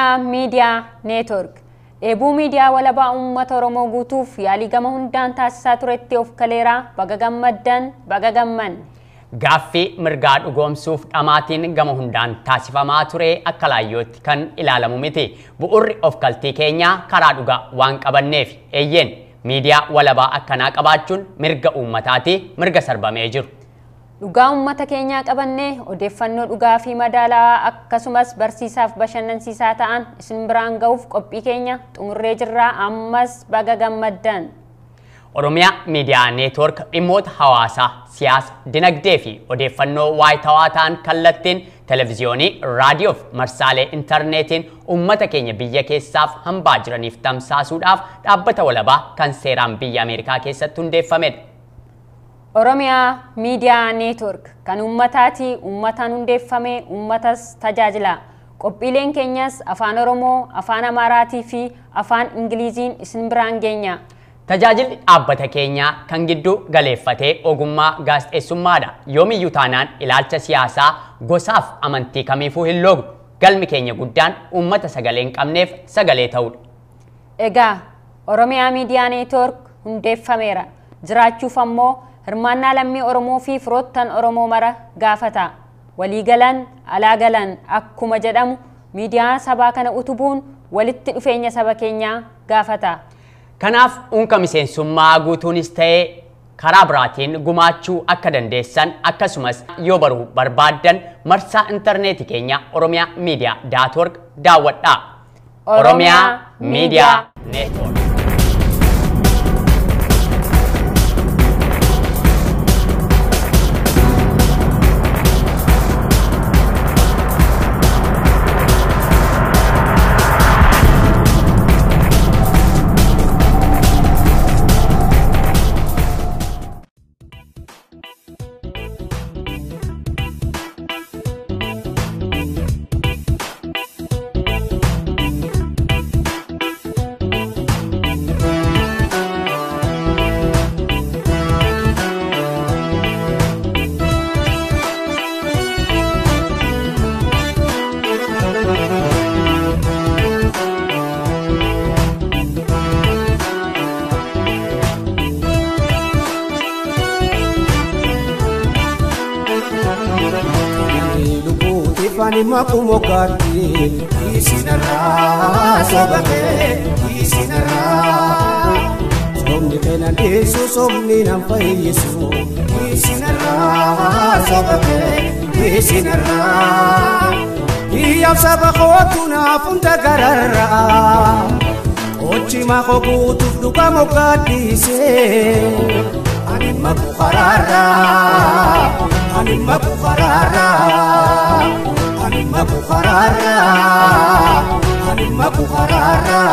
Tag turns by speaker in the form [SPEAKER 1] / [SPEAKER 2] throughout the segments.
[SPEAKER 1] Oromiyaa Miidiyaa Neetwork dheebuu miidiyaa walabaa uummata Oromoo guutuuf yaalii gama hundaan taasisaa turetti of kaleeraa baga gammaddan baga gammanne.
[SPEAKER 2] Gaaffii mirgaa dhugoomsuuf dhamaatiin gama hundaan taasifamaa ture akka laayyootti kan ilaalamu miti. Bu'urri of kaltii keenyaa karaa dhugaa waan qabanneef eeyyeen miidiyaa walabaa akkanaa qabaachuun mirga uummataati, mirga sarbamee jiru.
[SPEAKER 1] Dhugaa uummata keenyaa qabannee odeeffannoo dhugaa fi madaalawaa akkasumas barsiisaaf bashannansiisaa ta'an isin biraan ga'uuf qophii keenya xumurree jirraa ammas baga gammaddan.
[SPEAKER 2] Oromiyaa Miidiyaa Neetwork dhimmoota hawaasaa, siyaasa, dinagdee fi odeeffannoo waayitawaa ta'an kallattiin televiziyoonii, raadiyoo fi marsaalee intarneetiin uummata keenya biyya keessaaf hambaa jiraniif tamsaasuudhaaf dhaabbata walabaa kan seeraan biyya Ameerikaa keessatti hundeeffamedha.
[SPEAKER 1] Oromiyaa Miidiyaa Neetwork kan uummataati, uummataan hundeeffame, uummatas tajaajila. Qophiileen keenyas afaan Oromoo, afaan Amaaraatii fi afaan Ingiliziin isin biraan geenya.
[SPEAKER 2] Tajaajilli dhaabbata keenyaa kan gidduu galeeffatee ogummaa gaazexeessummaadha. Yoomiyyuu taanaan ilaalcha siyaasaa gosaaf amantii kamiifuu hin loogu. Galmi keenya guddaan uummata sagalee hin qabneef sagalee ta'uudha.
[SPEAKER 1] Egaa Oromiyaa Miidiyaa Neetwork hundeeffameera. Jiraachuuf ammoo hirmaannaa lammii Oromoo fi firoottan Oromoo mara gaafata. Waliigalan alaa galan akkuma jedhamu miidiyaa sabaa kana utubuun walitti dhufeenya saba keenyaa gaafata.
[SPEAKER 2] Kanaaf unka miseensummaa guutuunis ta'ee karaa biraatiin gumaachuu akka dandeessan akkasumas yoo baruu barbaaddan marsaa intarneetii keenya Oromiyaa Miidiyaa Daatwork daawwadhaa. Oromiyaa Miidiyaa Neetwork.
[SPEAKER 3] Ani makumokati isinarraa sobate isinarraa somni kenan dhiisu somni nan fayyisu isinarraa sobate isinarraa iyyaaf saba kootu naaf hunda gararraa ochi maqoo guutuuf dhuga moggaadhiise ani maku karaarraa ani maku karaarraa ani maku karaarraa ani maku karaarraa.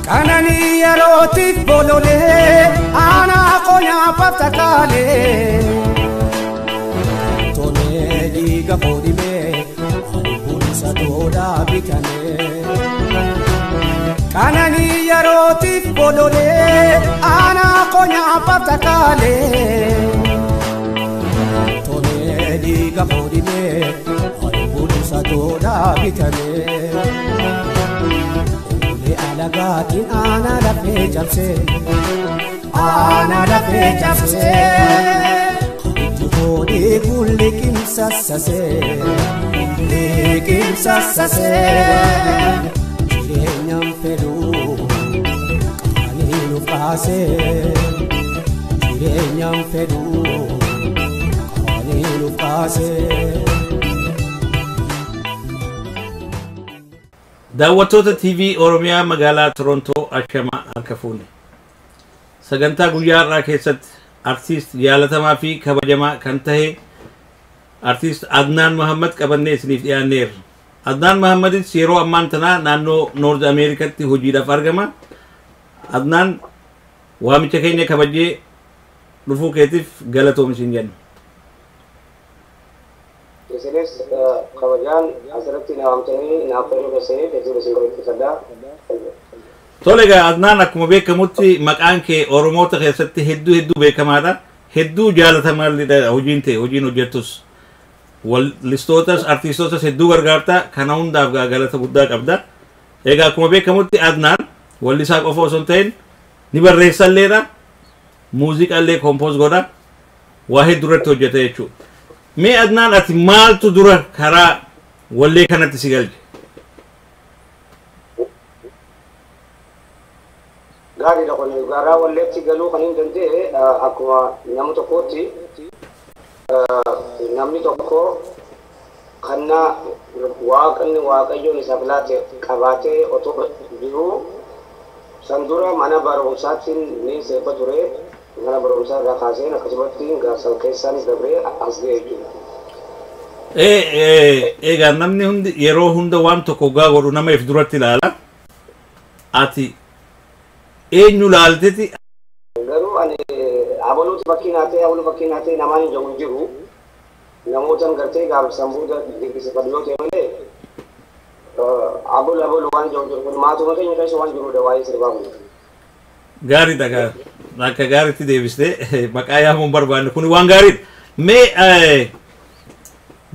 [SPEAKER 3] Kanani yerootiif bololee aanaa qonyaa takaalee tonee dhiiga foodhimee bulsa toodhaa bitamee. Kanani yerootiif bololee aanaa qonyaa takaalee tonee dhiiga foodhimee bulsa toodhaa bitamee. Alagaatiin aanaa lafee cabsee aanaa lafee cabsee itti hoodii kun liqimsassasee liqimsassasee jireenyaan fedhuu qaanii nu kaasee jireenyaan fedhuu qaanii nu kaasee.
[SPEAKER 4] Daawwattoota TV Oromiyaa magaalaa Torontoo ashamaa harka fuune. Sagantaa guyyaa har'aa keessatti artiist jaalatamaa fi kabajamaa kan tahe artiist Adnaan Mahammad qabannee isiniif dhiyaanneerra. Adnaan Mahammadis yeroo ammaan tanaa naannoo Noord Ameerikaatti hojiidhaaf argama. Adnaan waamicha keenya kabajee dhufuu keetiif galatoomi siin jenna.
[SPEAKER 5] Isinis kabajaan asirratti na waamtanii naaf fayyadu keessaniif hedduu isin galateeffadha.
[SPEAKER 4] Tole egaa Adnaan akkuma beekamutti maqaan kee Oromoota keessatti hedduu hedduu beekamaadha. Hedduu jaalatamaadha hojiin ta'e hojiin hojjettus. Wallistootas artiistootas hedduu gargaarta kana hundaaf galata guddaa qabda. Egaa akkuma beekamutti Adnaan wallisaa qofa osoo hin ta'in ni barreessalleedha. Muuziqaallee kompoos godha. Waa hedduu irratti hojjeta jechuudha. Mee Adnaan ati maaltu dura karaa wallee kanatti si galche?
[SPEAKER 5] Gaariidha kun karaa walleetti galuu kan hin danda'e akkuma nama tokkootti namni tokko kannaa waaqni waaqayyoon isaaf laate qabaatee otoo jiruu san dura mana barumsaatiin ni sirba ture mana barumsaa irraa kaaseen akkasumatti gaafsan keessaanis dabree as ga'e jechuudha.
[SPEAKER 4] Egaa namni hundi yeroo hunda waan tokko gaa godhu nama if duratti ilaala. Ati eenyu laalteeti?
[SPEAKER 5] Garuu ani abaluuti fakkii naatee abaluu fakkii naatee namaan hin jiru jiru namootan gartee gaafsan booda dinqisiifadhu yoo ta'e malee abalu abalu waan jiru jiru kun maatuma keenya keessa waan jirudha waa'ee sirbaa kun.
[SPEAKER 4] Gaariidha gaa akka gaariitti deebistee maqaa yaamuun barbaanne kun waan gaariidha. Mee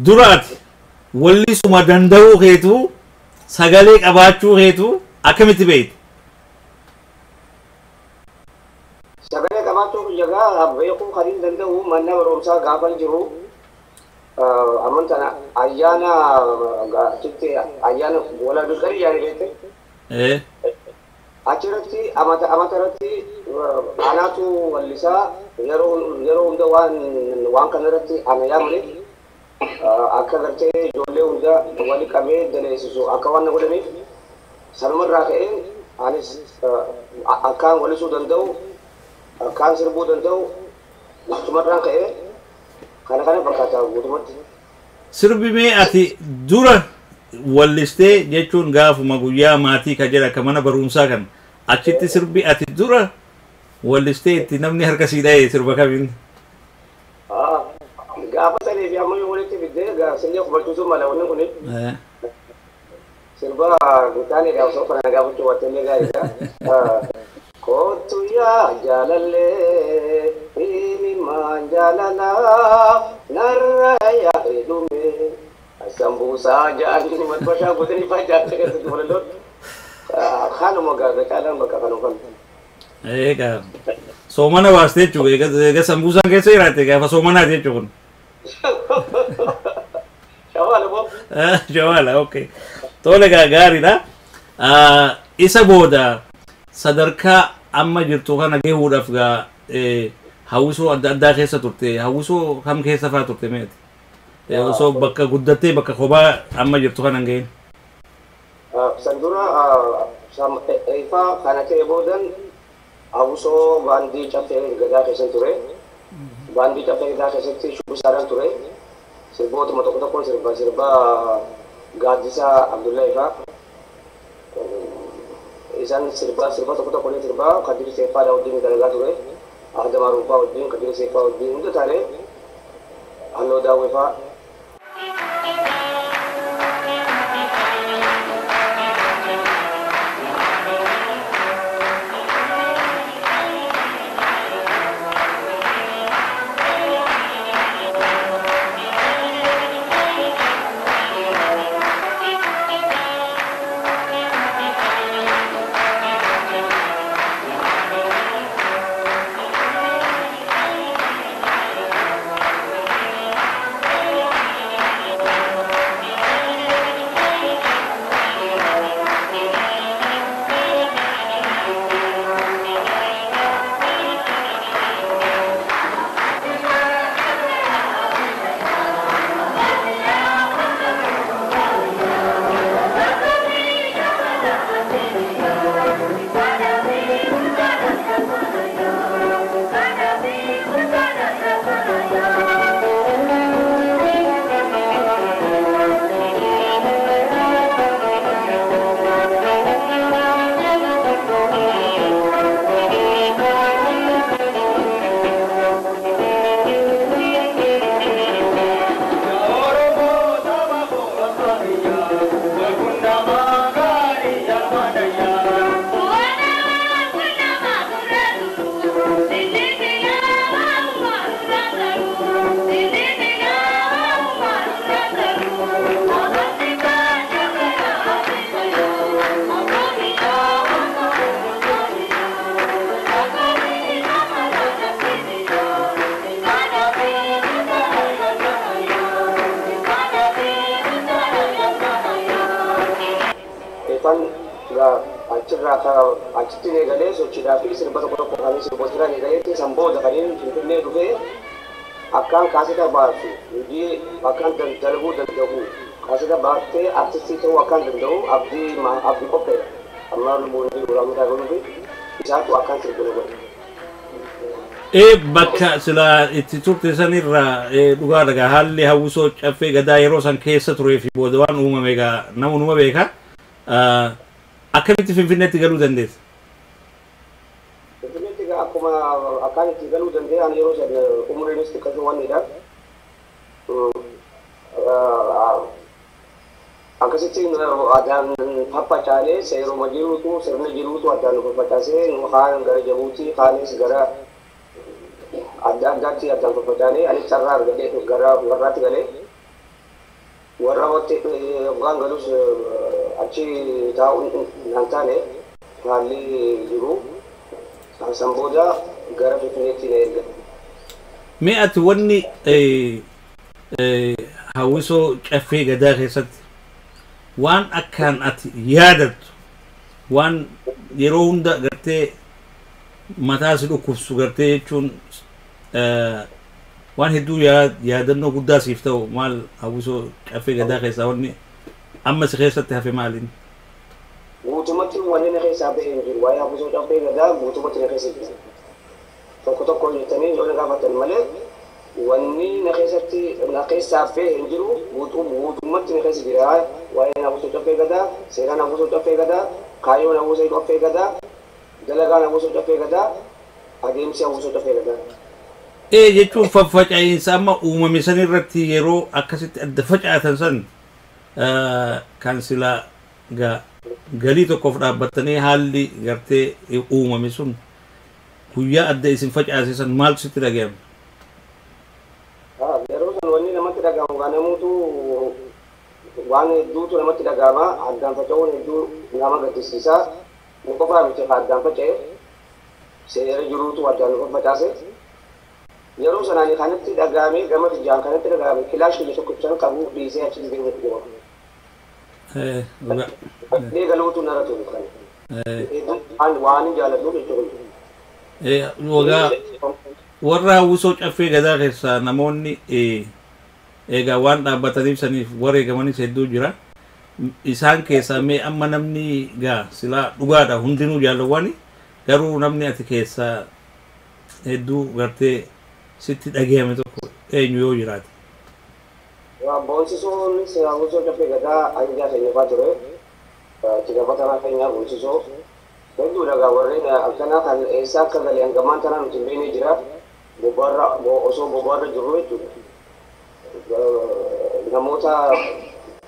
[SPEAKER 4] duraati wallisuma danda'uu keetu sagalee qabaachuu keetu akkamitti beekte?
[SPEAKER 5] Sagalee qabaachuu jagaa beekuu kan hin danda'u mana barumsaa gaafa jiru amantana ayyaana achitti ayyaana walaadul qarii yaani beekte. Achirratti amata amatarratti anaatu wallisaa yeroo hunda waan kanarratti ana yaamne akka gartee ijoollee hunda wali qabee daleessisu akka waan na godhaniif sanumarraa ka'een anis akkaan wallisuu danda'u akkaan sirbuu danda'u achumarraan ka'ee kana kana fakkaata guutumatti.
[SPEAKER 4] Sirbi mee ati dura wallistee jechuun gaafuma guyyaa maatii ka jedha akka mana barumsaa kan achitti sirbi ati dura wallistee itti namni harka sii dha'e sirba kamiin?
[SPEAKER 5] Gaafa sanii fi ammayyuu walitti fiddee sillee hubachiisuu mala wanni kuni. Sirba gitaaniidha osoo kana gaafachuu waattellee gaariidha. Kootu yaa jaalallee himimaan jaalalaa narra yaa heddume sambuusaa jaanii matbashaa godhanii faa jaalle keessatti walaloon kanuma gaazexaa caalaan bakka kanuma kan.
[SPEAKER 4] Egaa soomana baastee jechuudha egaa sambuusaan keessa jiraatte gaafa soomanaati jechuudha kun.
[SPEAKER 5] Shawaala moo?
[SPEAKER 4] Shawaala okay. Tole egaa gaariidha. Isa booda sadarkaa amma jirtu kana gahuudhaaf gaa hawwisoo adda addaa keessa turte hawwisoo kam keessa faa turte meeti? Osoo bakka guddattee bakka kophaa amma jirtu kana hin gahin.
[SPEAKER 5] San dura ifaa kana ta'e boodan hawwisoo baandii caffee gadaa keessa ture. Baandii caffee gadaa keessatti shubbisaadhaan ture. Sirbootuma tokko tokkoon sirba sirba gaaddisaa Abdullahi faa. Isaan sirba sirba tokko tokkoon sirba Kadir Seefaa wajjin dalagaa ture. Ahda Maruufaa wajjin Kadir Seefaa wajjin hunda taanee Halloo Daawwee faa. Achirraa achitti eegalee sochiidhaa fi sirba tokko tokko kan sirboota eegaleetti san booda kanneen Finfinnee dhufee akkaan kaaseta baasu hojii akkaan dalaguu danda'u kaaseta baaftee artistii ta'uu akkaan danda'u abdii abdii qopheedha. Amma lubbuun jiru raamuu godhuufi isaatu akkaan sirbu godhe.
[SPEAKER 4] Bakka sila itti turte sanirraa dhugaa dhagaa haalli hawwisoo caffee gadaa yeroo san keessa turee fi booda waan uumame egaa nama numa beeka. Akkamitti Finfinneetti galuu dandeesse?
[SPEAKER 5] Finfinneetti akkuma akkaan itti galuu danda'an yeroo san umriinis xiqqasoo waan dha. Akkasitti addaan faffacaalee seeruma jiruutu sirna jiruutu addaan faffacaasee nu kaan gara Jabuutii kaanis gara adda addaatti addaan faffacaalee anis carraa argadhee gara warraatti galee warra hoggaan galus achi taa'uun naan taane haalli jiru san booda gara Finfinneetti na erga.
[SPEAKER 4] Mee ati wanni hawwisoo caffee gadaa keessatti waan akkaan ati yaadattu waan yeroo hunda gartee mataa si dhukkubsu gartee jechuun waan hedduu yaadannoo guddaa siif ta'u maal hawwisoo caffee gadaa keessaa wanni amma si keessatti hafe maaliin?
[SPEAKER 5] Guutumatti wanni na keessaa bahe hin jiru. Waa'ee hawwisoo caffee gadaa guutumatti na keessa jira. Tokko tokko jettanii yoo na gaafatan malee wanni na keessatti na keessaa bahe hin jiru guutumatti na keessa jira. Waa'ee hawwisoo caffee gadaa, seeraan hawwisoo caffee gadaa, kaayyoon hawwisoo caffee gadaa, dalagaan hawwisoo caffee gadaa, adeemsi hawwisoo caffee gadaa.
[SPEAKER 4] Jechuun faffaca'iinsa amma uumame san irratti yeroo akkasitti adda facaatan san kan sila galii tokkoof dhaabbattanii haalli gartee uumame sun guyyaa adda isin facaase san maaltu sitti dhaga'ame?
[SPEAKER 5] Yeroo san wanni namatti dhaga'amu kan namoota waan hedduutu namatti dhaga'ama addaan faca'uun hedduu nama gaddisiisa. Nu qofaa miti addaan faca'e seera jiruutu addaan nu facaase. Yeroo sanaan kanatti dhaga'ame gama ijaan kanatti dhaga'ame kilaash kiyya tokkichaan qabu dhiisee achi deemee jira. Mee galuutu nara tolu kan. Waan hin jaaladhu jechuudha.
[SPEAKER 4] Wagaa warra hawwisoo caffee gadaa keessaa namoonni egaa waan dhaabbataniif saniif wareegamanis hedduu jira. Isaan keessaa mee amma namni gaa silaa dhugaadha hundinuu jaalawwani garuu namni ati keessaa hedduu gartee sitti dhagahame tokko eenyu yoo jiraate?
[SPEAKER 5] Boonsisuun hawwisoo caffee gadaa ajajaa keenya ture. Itti gaafatamaa keenya boonsisoo. Hedduu dhagaa warreen akkanaa kan eessa akka galee hangamaan tanaa nuti hin beekne jira. Bobbaarra osoo bobbaarra jirru jechuudha. Namoota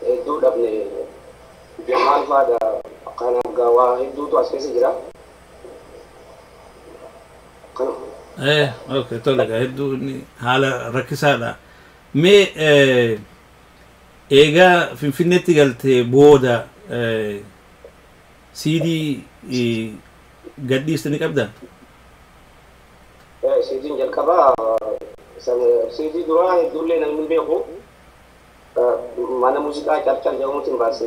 [SPEAKER 5] hedduu dhabne Jamaal fa'aadha kan waa hedduutu as keessa jira.
[SPEAKER 4] Okay, tole egaa hedduu inni haala rakkisaadha. Mee eegaa Finfinneetti galtee booda CD gadhiiste ni qabdaa?
[SPEAKER 5] CD'n jalqabaa CD duraa hedduullee namni hin beeku. Mana muuziqaa Carcar jedhamuutiin baase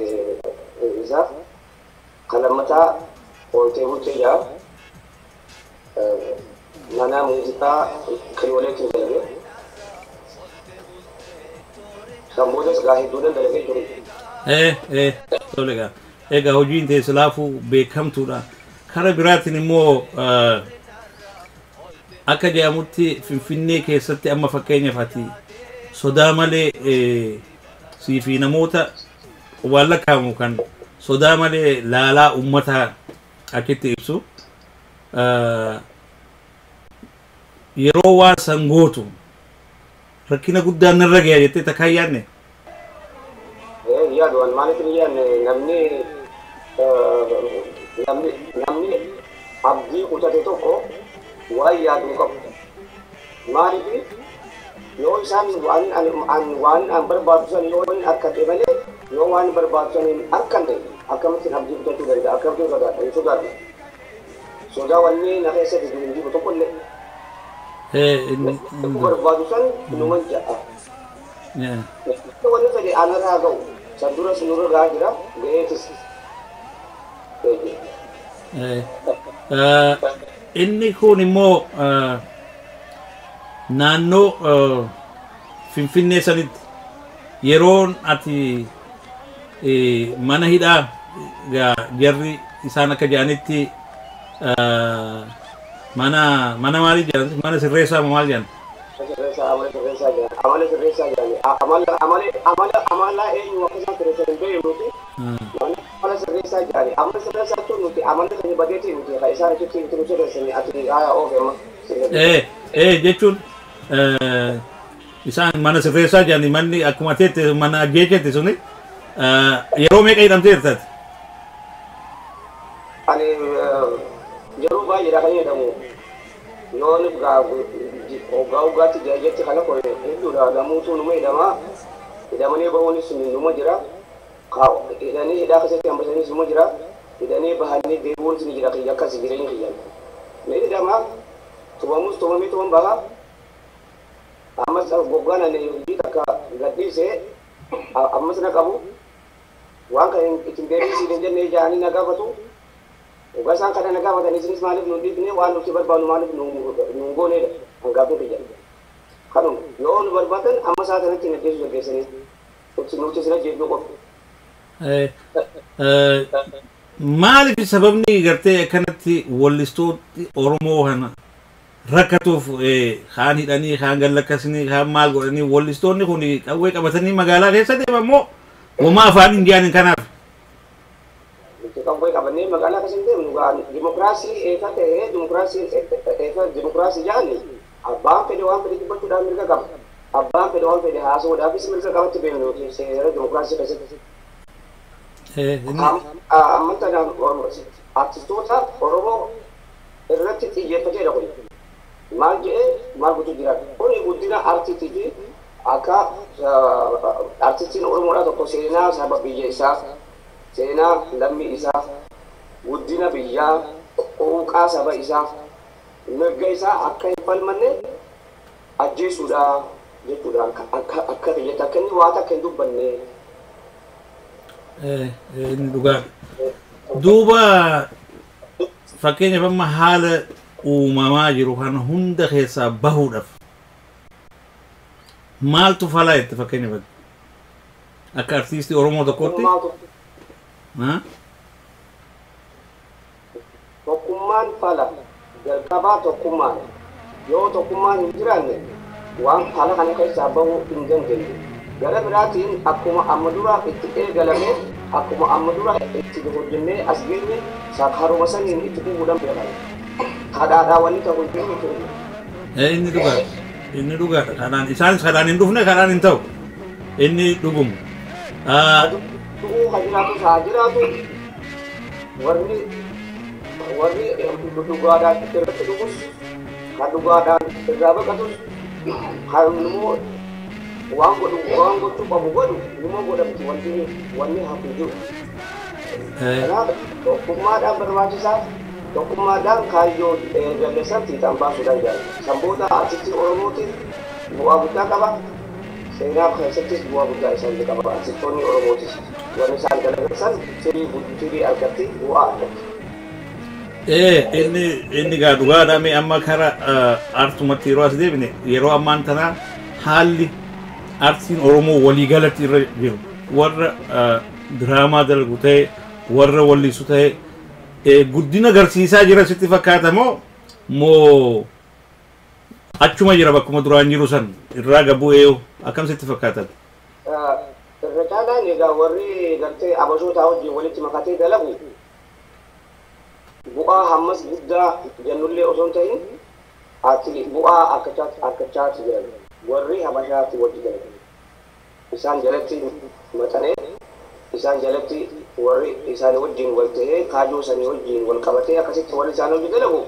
[SPEAKER 5] isa. Kan lammataa Ooltee Bultee jedha. Mana muuziqaa Kirooleetiin dalage. Kan boodas gaa hedduudhaan dalagee jiru.
[SPEAKER 4] Tole egaa. Egaa hojiin tee silaafuu beekamtuudha. Kara biraatiin immoo akka jedhamutti Finfinnee keessatti amma fakkeenyaaf ati sodaa malee sii fi namoota waan lakkaa'amu kan sodaa malee laalaa uummataa achitti ibsu. Yeroo waan san gootu rakkina guddaan narra ga'a jettee takkaa hin yaadne?
[SPEAKER 5] Yaadu waan maaliif hin yaadne namni abdii kutate tokko waan yaaduu qabu. Maaliif yoo isaan waan an barbaadu san yoo hin argate malee yoo waan barbaadu san hin arganne akkamittiin abdii kutachuu danda'a akkamittiin sodaadha hin sodaadhu. Sodaa wanni na keessatti hin jiru tokkollee. Barbaadu san numan ja'a. Wanni fedhe anarraa ga'u san duras nurra gahaa jira ga'eetis.
[SPEAKER 4] Inni kun immoo naannoo Finfinnee sanitti yeroon ati mana hidhaa jarri isaan akka jedhanitti mana mana maalii jedhan, mana sirreessaa moo maal jedhan?
[SPEAKER 5] Amala sirreessaa jedhan, amala sirreessaa jedhan, amala amala amala amala eenyu akka isaan sirreessan hin beeknu nuti. Amala sirreessaa jedhan, amala sirreessaa jechuun nuti amala keenya badeetii nuti kan isaan achitti nuti nu sirreessanii ati haa oofe amma.
[SPEAKER 4] Jechuun isaan mana sirreessaa jedhani, manni akkuma teette mana ajjeechetti suni yeroo meeqa hidhamtee jirtati?
[SPEAKER 5] Ani yeroo baay'eedha kan jedhamu yoo hoggaa hoggaatti jetti kana kore hedduudha, namuutu numa hidhama, hidhamanii bahuunis numa jira, hidhanii hidhaa keessatti hambisaniis numa jira, hidhanii bahanii deebi'uunis ni jira. Kiyya akkas jireenya kiyyan ni hidhama, tumamus tumamee tuman baha. Ammas goggaan ani hojii takka gadhiise ammas na qabu, waan kan ittiin deebisiin hin jenne jaanii na gaafatu. Hoggaa isaan kana na gaafatan, isinis maaliif nu dhiifne, waan nuti barbaannu maaliif nu goonedha hangaafni kiyya. Kanuma yoo nu barbaadan amma isaa kanatti na ajjeesuu dandeessanii, nuti isin ajjeesuu qofa.
[SPEAKER 4] Maaliif sababni gartee akkanatti wallistooti Oromoo kana rakkatuuf kaan hidhanii, kaan gallakkasanii, kaan maal godhanii, wallistoonni kun qawwee qabatanii magaalaa keessa deeman moo homaa afaan hin jaanin kanaaf?
[SPEAKER 5] Nuti qawwee qabannee magaalaa keessa hin deemnu. Dimokiraasii eefa ta'ee, dimokiraasii eefa dimokiraasii jaani, abbaan fedhe waan fedhe dubbachuudhaan mirga qaba. Abbaan fedhe waan fedhe haasa'uudhaafis mirga qabatti beeknu nuti seera dimokiraasii keessatti. Amma tana artistoota Oromoo irratti xiyyeeffateedha kun. Maal jedhee maal gochuu jira? Kuni guddina artiitii fi akka artistiin Oromoodhaa tokko seenaa saba biyya isaa, seenaa lammii isaa, guddina biyyaa, quuqaa saba isaa, mirga isaa akka hin falmanne ajjeesuudha jechuudha. Akka biyyatti akka inni waa takka hin dubbanne.
[SPEAKER 4] Inni dhugaadha. Duuba fakkeenyaaf amma haala uumamaa jiru kana hunda keessaa bahuudhaaf maaltu falaa jette fakkeenyaaf akka artiistii Oromoo tokkootti?
[SPEAKER 5] Tokkummaan fala jalqabaa tokkummaan, yoo tokkummaan hin jiraanne waan haala kana keessaa bahuu hin dandeenye. Gara biraatiin akkuma amma dura itti eegalame, akkuma amma dura itti hojjennee as geenye haruma saniin itti fufuudhaan beekama. Kadhaadhaa wanni ta'u hin jiru jechuudha.
[SPEAKER 4] Inni dhugaadha. Inni dhugaadha. Kadhaan isaanis kadhaan hin dhufne, kadhaan hin ta'u. Inni dhugumu.
[SPEAKER 5] Du'uu haa jiraatus haa jiraatu, warri dhugaadhaan irratti dhugus, kan dhugaadhaan irraa baqatus, kan immoo waan godhu waan gochuu qabu godhu numa godhamti, wanti wanni hafu jiru. Kanaaf tokkummaadhaan barbaachisaa, tokkummaadhaan kaayyoo eegalle san fiixaan baasuu danda'a. San booda artistii Oromootiif bu'aa guddaa qaba. Seenaa keessattis bu'aa guddaa isaan qaba. Artistoonni Oromootis wanni isaan dalagan san firii argatti, bu'aa argatti.
[SPEAKER 4] Inni gaa dhugaadha. Mee amma kara artumatti yeroo as deebine, yeroo ammaan tanaa haalli artiin Oromoo waliigalatti irra jiru, warra diraamaa dalagu ta'e, warra wallisu ta'e, guddina agarsiisaa jira sitti fakkaata moo achuma jira, bakkuma duraan jiru san irraa gabu'ee, akkam sitti fakkaata?
[SPEAKER 5] Irra caalaan egaa warri gartee abashootaa wajjin walitti makatee dalagu bu'aa hammas guddaa jennullee osoo hin ta'in ati bu'aa argachaati jiran warri habashaatti wajji dalagu. Isaan jalatti maxxanee, isaan jalatti warri isaan wajjin wal ta'ee, kaayyoo isaanii wajjin wal qabatee akkasitti warri isaan wajjin dalagu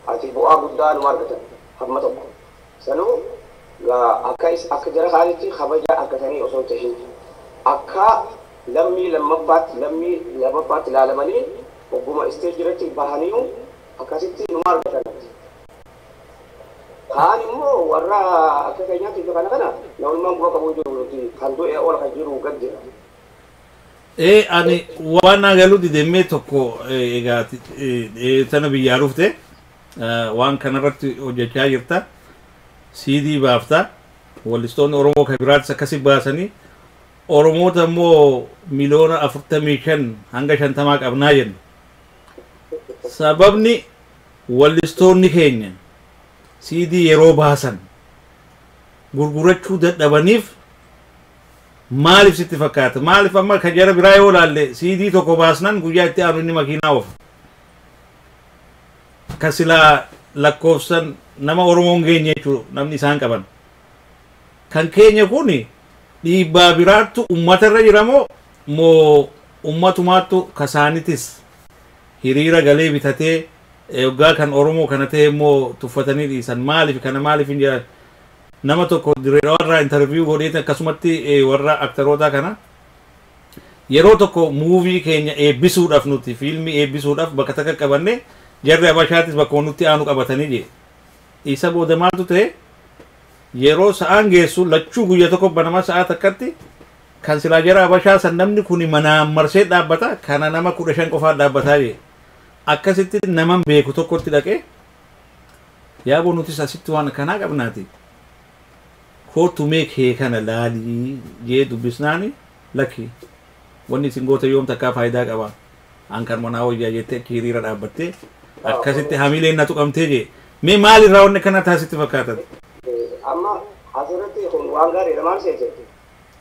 [SPEAKER 5] ati bu'aa guddaa numa argatan hamma tokko. Sanuu akka jara kaanitti kabaja argatanii osoo hin ta'in akka lammii lammaffaatti ilaalamanii ogguma stage irratti bahanii akkasitti numa argatan. Kaan immoo warra akka keenyaatti kana namummaan bu'a qabu jiru, nuti kan du'e ol kan jiru gad jira.
[SPEAKER 4] Ani waan naa galuu didemmee tokko egaa tana biyyaa dhufte waan kanarratti hojjechaa jirta. CD baafta. Wallistoonni Oromoo kan biraatis akkasi baasanii Oromoota immoo 45 miliyoona hanga 50 qabnaa jenna. Sababni wallistoonni keenya CD yeroo baasan gurgurachuu dadhabaniif maaliif sitti fakkaata? Maaliif amma kan jara biraa yoo laalle CD tokko baasnan guyyaa itti aanu inni makiinaa oofa. Kan silaa lakkoofsan nama Oromoon geenye jechuudha namni isaan qaban. Kan keenya kun dhiibbaa biraattu uummatarra jira moo ummatumaattu kasaanitis hiriira galee bitatee yoggaa kan Oromoo kana ta'e immoo tuffatanii dhiisan? Maaliif kana maaliif hin jedhan? Nama tokko Direedhawarraa interview godheeti akkasumatti warra aktaroota kana yeroo tokko movie keenya eebbisuudhaaf, nuti fiilmii eebbisuudhaaf bakka takka qabanne, jarri Habashaatis bakka nutti aanu qabatanii jee. Isa booda maaltu ta'e? Yeroo sa'aan geessu lachuu guyya tokko banama sa'a takkatti kan silaa jara Habashaa san namni kun manaan marsee dhaabbata, kana nama 15 qofaan dhaabbataa jee. Akkasitti naman beeku tokkotti dhaqee, yaaboo nutis asitti waan akkanaa qabnaati, kootu mee kee kana laalii jee dubbisnaani, lakki, wanni isin goota yoom takkaa faayidaa qaba, an kan manaa wayyaa jettee achi hiriira dhaabbattee akkasitti hamileen na tuqamtee jee. Mee maalirraa wanni akkana taasitti fakkaatan?
[SPEAKER 5] Amma asirratti kun waan gaariidha. Maal seete,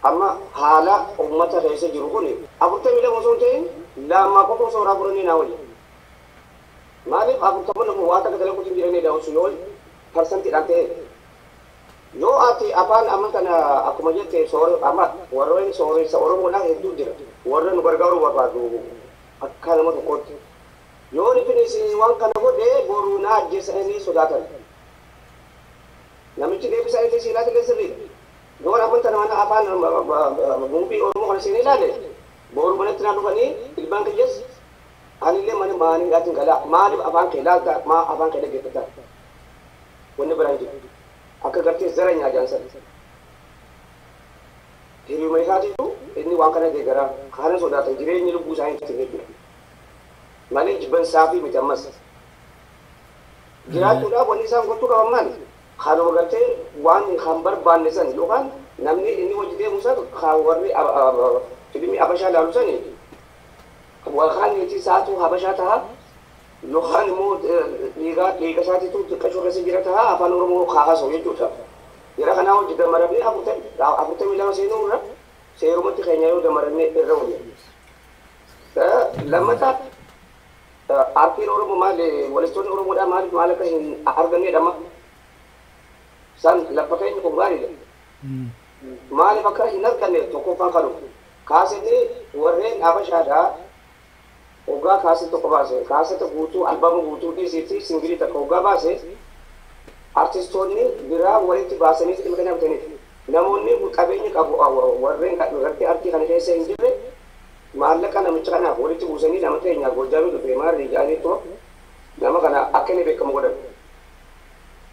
[SPEAKER 5] amma haala uummata keessa jiru kun 42 osoo hin ta'in 2 qofa osoo irraa furanii naa wayya. Maaliif 40 nama waa takka dalaguutu hin jiranidha osoo yoo parsantiidhaan ta'e. Yoo ati afaan amma kana akkuma jette soore, amma warreen sooressa Oromoodhaa hedduu jira. Warra nu gargaaruu barbaadu akka nama tokkootti. Yoo rifeensi waan kana godhe boru na ajjeesanii sodaatan. Namichi deebisaa illee siilaa illee sirriidha. Yoo afaan tana mana afaan movie Oromoo kana seenee ilaale boru manatti naa dhufanii ilmaan kiyyas anillee mana maaniidhaatiin galaa, maaliif afaan kee ilaalta, maa afaan kee dhaggeeffata? Wanni biraan jiru. Akka gartee zaranyaa jaansan. Hiriyuma isaatiitu inni waan kana deeggaraa kana sodaatan jireenyi lubbuu isaanii itti jechuudha. Malee jibbansaa fi miti ammas. Jiraachuudhaaf wanni isaan gochuu qaban maali? Kanuma gartee waan kan barbaanne san yookaan namni inni hojii deemu san kan warri fiilmii Habashaa ilaalu sani yookaan niitii isaatu Habashaa ta'a yookaan immoo dhiiga dhiiga isaatiitu xiqqashoo keessa jira ta'a, afaan Oromoo kaasoo jechuudha. Yeroo kanaa hojii damaramnee 42 seenuu irra seerumatti keenya yoo damaramnee irra wayya. Lammataa, aartiin Oromoo maali, walistoonni Oromoodhaa maaliif maal akka hin argannedha amma. San lafa keenya kun gaariidha. Maaliif akka hin arganne tokkoffaan kanu. Kaasinni warreen Habashaadhaa hoggaa kaasin tokko baase, kaaseta guutuu, albama guutuu dhiisiitti single takka hoggaa baase, artistoonni biraa walitti baasanii dhimma kana bitaniif. Namoonni qabeenya qabu warreen gartee artii kana keessa hin jirre maallaqa namicha kanaaf walitti buusanii nama keenya Goojjaamii dhufe maarri jedhaniitu nama kana akka inni beekamu godhan.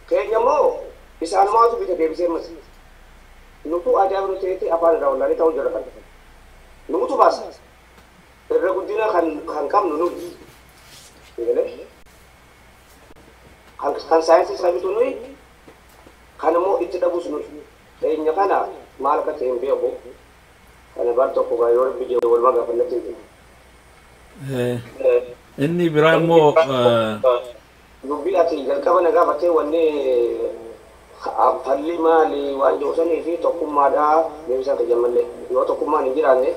[SPEAKER 5] Keenya immoo isaanumaatu bita deebisee mas. Nutu ajaa'iba nu ta'etti afaan irraa wallaalee ta'uu jira kana. Nutu baasa. Irra guddina kan qabnu nuti. Kan saayinsii sabitu nuyi, kan immoo itti dhabus nuyi. Keenya kana maal akka ta'e hin beeku. Kana bar tokko gaa yoo Rabbi jedhe walumaa gaafannatti hin.
[SPEAKER 4] Inni biraa immoo
[SPEAKER 5] Dubbii ati jalqaba na gaafattee, wanni falli maali waan jiru sanii fi tokkummaadhaa deebisaa kiyya mallee, yoo tokkummaan hin jiraanne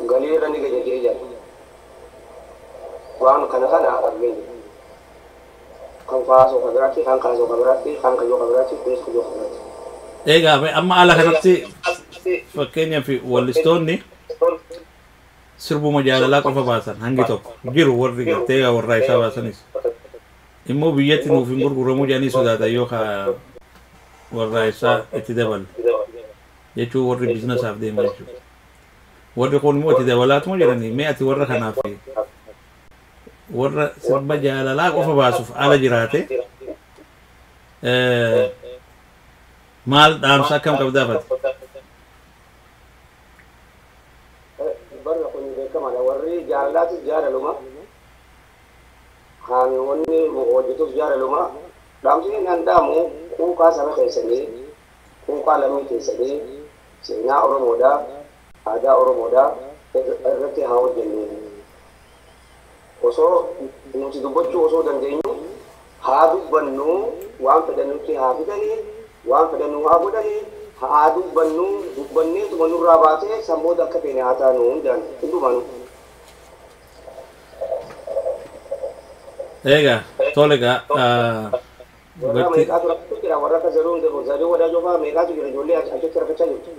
[SPEAKER 5] galii irra ni ganya jedhee jira. Waan kana kana argee jira. Kan kaasoo kan biraatti, kan kaasoo kan biraatti, kan kayyoo kan biraatti, kunis kayyoo kan biraatti.
[SPEAKER 4] Egaa amma ala kanatti fakkeenyaaf wallistoonni sirbuma jaalalaa qofa baasan hangi tokko jiru, warri gartee warraa isaa baasanis immoo biyyatti nuuf hin gurguramuu jedhanii sodaatan yoo ka warraa isaa itti dabalu jechuu, warri businessaaf deema jechuudha. Warri kun immoo itti dabalaatuma jedhanii. Mee ati warra kanaaf, warra sirba jaalalaa qofa baasuuf ala jiraate, maal dhaamsa akkam qabdaafate?
[SPEAKER 5] jaalalaatis jaalaluma kan wanni hojjetus jaalaluma dhaamsi nan dhaamu quuqaa saba keessanii quuqaa lammii keessanii seenaa Oromoodhaa aadaa Oromoodhaa irratti haa hojjennu. Osoo nuti dubbachuu osoo dandeenyu haa dubbannu waan fedhannutti haa fidanii waan fedhannu haa godhanii haa dubbannu dubbanneetuma nurraa baatee sammooda akka feene haa taanu hundaan hundumaanu.
[SPEAKER 4] Egaa tole egaa
[SPEAKER 5] Warra meeqaatu rakkatu jira warra akka Zaruun Zaruu Wadaajoo fa'aa meeqaatu jira ijoollee achitti rakkachaa jirtu.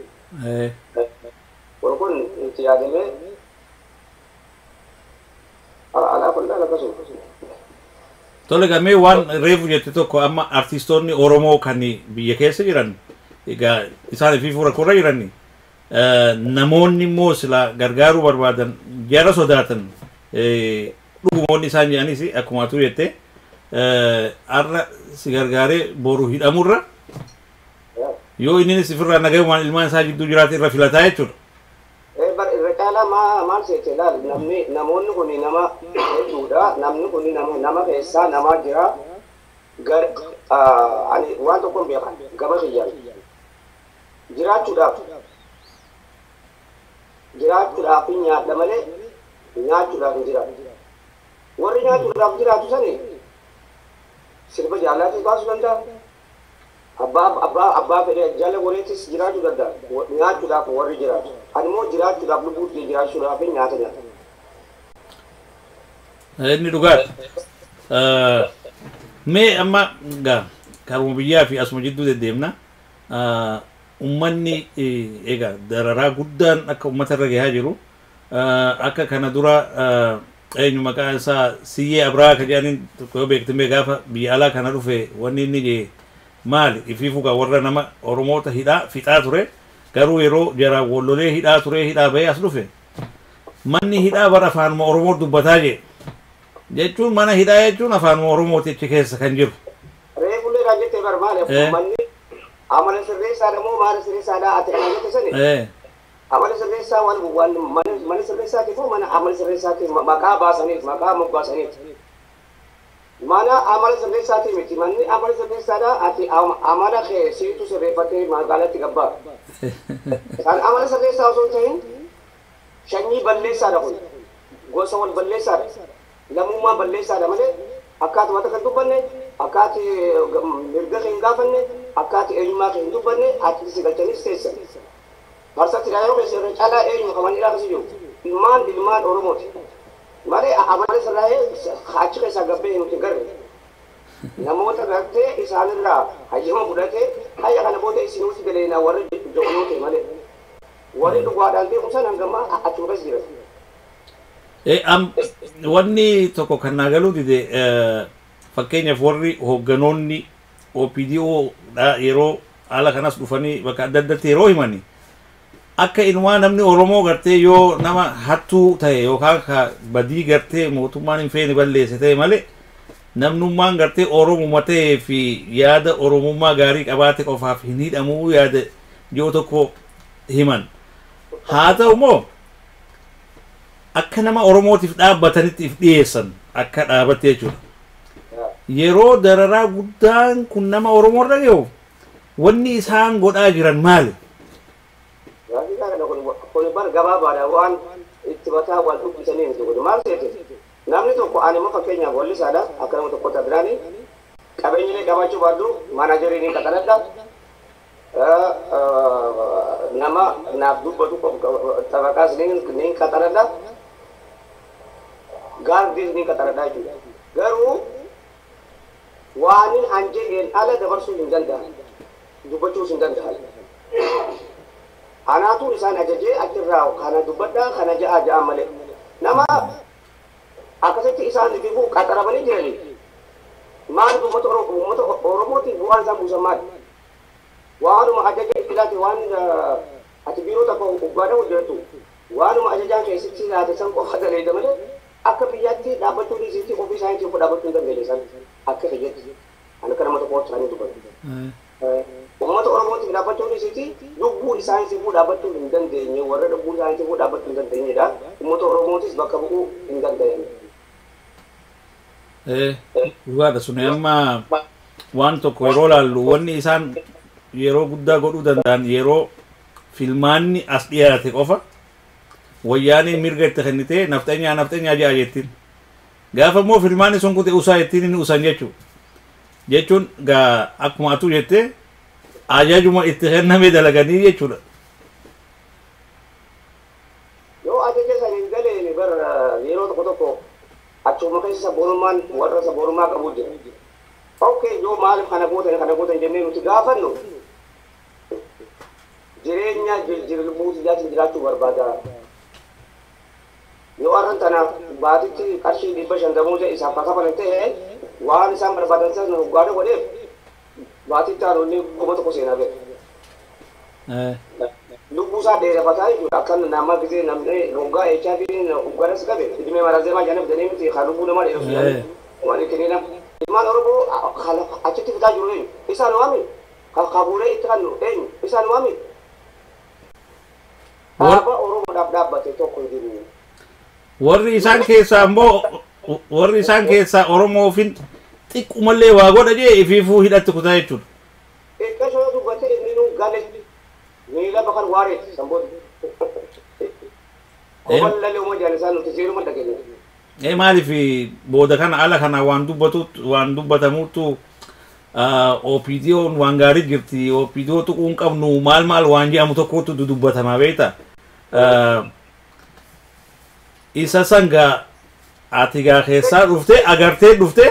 [SPEAKER 5] Kun itti yaadamee alaa kun akkasuma.
[SPEAKER 4] Tole egaa mee waan reefu jette tokko amma artiistoonni Oromoo kan biyya keessa jiran egaa isaan fi fuula korra jiran namoonni immoo sila gargaaruu barbaadan jara sodaatan dhugumoonni isaan jedhanis akkuma atuu jette har'a si gargaaree boru hidhamurra yoo inni sifirraa nagayumaan ilmaan isaa jidduu jiraate irra filataa jechuudha.
[SPEAKER 5] Bar irra caalaa maal seete laal namni namoonni kun nama hedduudha namni kun nama keessaa namaa jira gar ani waan tokko hin beekan gama kiyyaan jiraachuudhaaf nyaadha malee nyaachuudhaaf hin jiraatu. Warri nyaachuudhaaf jiraatu sani sirba jaalaatis baasuu danda'a. Abbaa fedhe jala goreettis jiraachuu danda'a. Nyaachuudhaaf warri jiraatu. Ani immoo jiraachuudhaaf lubbuu kiyya jiraachuudhaaf nyaata nyaata.
[SPEAKER 4] Inni dhugaadha. Mee amma egaa karuma biyyaa fi asuma jidduu deddeemna. Uummanni egaa dararaa guddaan akka uummata irra gahaa jiru akka kana dura eenyu maqaan isaa Siyyee Abraa kan jedhaniin tokko yoo beekte gaafa biyya alaa kana dhufe wanni inni jee maali ifiifuu gaa warra nama Oromoota hidhaa fixaa ture garuu yeroo jara wallolee hidhaa ture hidhaa bahee as dhufe manni hidhaa bara afaanuma Oromoo dubbataa jee jechuun mana hidhaa jechuun afaanuma Oromooti achi keessa kan jiru.
[SPEAKER 5] Reefullee dha jettee bar maali manni amala sirreessaadha moo maala sirreessaadha ati kana jette sani? Amala sirreessaa waan mana sirreessaatiif moo mana amala sirreessaatiif maqaa baasaniif maqaa moggaasaniif? Mana amala sirreessaatiif miti manni amala sirreessaadha ati amala kee siitu sirreeffatee magaalatti gabbaa. Kan amala sirreessaa osoo hin ta'in sanyii balleessaadha kun gosa wal balleessaadha lammummaa balleessaadha malee akkaatuma takka dubbanne akkaati mirga kee hin gaafanne akkaati eenyummaa kee hin dubbanne ati si galchanis teessan. Marsatti yeroo keessa irra caalaa eenyu kan manni keessa jiru ilmaan Oromooti. Malee amala sirraa'ee achi keessaa gabbee nuti garre namoota gartee isaanirraa hayyama fudhatee hayya kana booda isinuutti galeenaa warri joonoo ta'e malee warri dhugaadhaan deemu san hangamaa achuma keessa jiran.
[SPEAKER 4] Wanni tokko kan naa galuu dide fakkeenyaaf warri hoogganoonni OPDO dha yeroo haala kanas dhufanii bakka adda addaatti yeroo himani akka inumaa namni Oromoo gartee yoo nama hattuu ta'e yookaan ka badii gartee mootummaan hin feene balleesse ta'e malee namnummaan gartee Oromuma ta'ee fi yaada Oromummaa gaarii qabaate qofaaf hin hidhamuu yaada yoo tokko himan. Haa ta'u immoo akka nama Oromootiif dhaabbatanitti if dhiyeessan akka dhaabatte jechuudha. Yeroo dararaa guddaan kun nama Oromoo irra gahu wanni isaan godhaa jiran maali?
[SPEAKER 5] Kun bar gabaabaadha waan itti mataa wal dubbisanii miti kun maal seete namni tokko ani immoo fakkeenyaaf wallisaadha akka nama tokko taphiraani qabeenyilee qabaachuu baadhu maanaajarii ni qaxaladha nama naaf dubbatu xabaqaas ni qaxaladha gaardiis ni qaxaladha jechuudha garuu waanin an jedheen ala dabarsuu hin danda'an dubbachuus hin danda'an. Anaatu isaan ajajee achirraa kana dubbadhaa kana ja'a ja'a malee nama akkasitti isaan ififuu qaxaramanii jiranii maal uummata Oromootiif bu'aan isaan buusan maali? Waanuma ajaja itti laate waan ati biiroo tokko uggaadha hojjettu waanuma ajajaan keessatti laate san qofa daleeda malee akka biyyaatti dhaabbachuu dhiisitti ofii isaaniitiin of dhaabbachuu hin dandeenye isaan akka kiyyaatti ani akka nama tokkootti isaanii dubbatu. Uummata Oromootiif dhaabbachuu dhiisiti lubbuu isaaniitiifuu dhaabbachuu hin dandeenye warra lubbuu isaaniitiifuu dhaabbachuu hin dandeenyedha. Uummata Oromootis bakka bu'uu hin dandeenye.
[SPEAKER 4] Dhugaadha sun amma waan tokko yeroo laallu wanni isaan yeroo guddaa godhuu danda'an yeroo filmaanni as dhiyaate qofa wayyaanii mirga itti kennitee nafxanyaa nafxanyaa ja'a jettiin. Gaafa immoo filmaanni sun kute usaa jettiin inni usan jechuudha. Jechuun gaa akkuma atuu jettee ajajuma itti kenname dalaganii jechuudha.
[SPEAKER 5] Yoo ajaja san hin galeen bara yeroo tokko tokko achuma keessa sabboonummaan warra sabboonummaa qabu jira. Okay, yoo maaliif kana gootan jennee nuti gaafannu jireenya lubbuu isaatiin jiraachuu barbaada. Yoo arran tana baatitti qarshii 550 isaaf kafalan ta'e waan isaan barbaadan sana hoggaadha godheef baatitti haroonni 1000 seenaa beeku. Lubbuu isaa dheerafataa jechuudha. Akka nama gisee namni hoggaa HIV hoggaadhas qabe idimee marazeemaa jedhanii bitanii miti kan lubbuu namaa dheerasu jedhanii waan ittiin nama. Ilmaan Oromoo achitti fitaa jiru eenyu? Isaan waami? Kabuuree itti kannu eenyu? Isaan waami? Dhaaba Oromoodhaaf dhaabbate tokko hin jiru.
[SPEAKER 4] Warri isaan keessaa immoo warri isaan keessaa Oromoofin xiqqumallee waa godha jee ifiifuu hidhatti kutaa jechuudha.
[SPEAKER 5] Xiqqashoo dubbatee inni nu gale miila bakar waareeti sanboota. Koballallee uma jaan isaan nuti seeruma dhageenya.
[SPEAKER 4] Maaliif booda kana ala kana waan dubbatuut waan dubbatamuutu OPDO'n waan gaarii jirti OPDO tuquu hin qabnu maal maal waan jedhamu tokkotu dubbatamaa beekta. Isa sangaa ati gaa keessaa dhuftee agartee dhuftee